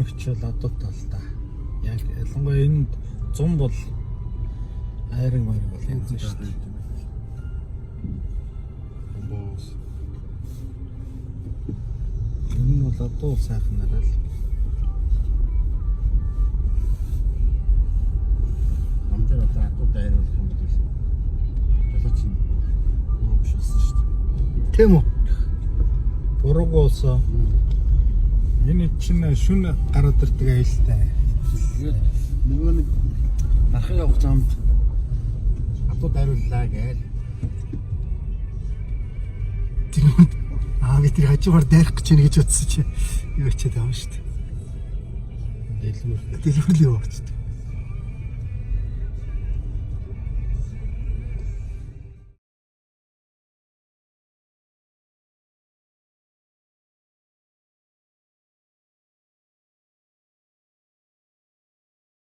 аймагч бол адуу тал та. Яг ялангуяа энд зун бол айран маяг бол янз шүү дээ. Бос. Энэ нь бол адуу сайхан арай л. Нам дээр одоо адуу дайруулах юм бол жолооч нь буруу биш болсон шүү дээ. Тийм үү? Бурууг уусан. Энэ чинь шүн гараад ирдэг аюултай. Тэгээд нөгөө нэг дарахын явах замд адуу дайрууллаа гээл. Тэр юм. Аа би тэр хажуугаар дайрах гэж байна гэж бодсон чи юу ачаад байгаа юм шүү дээ. Дэлгүүр. Дэлгүүр л явчихдаг.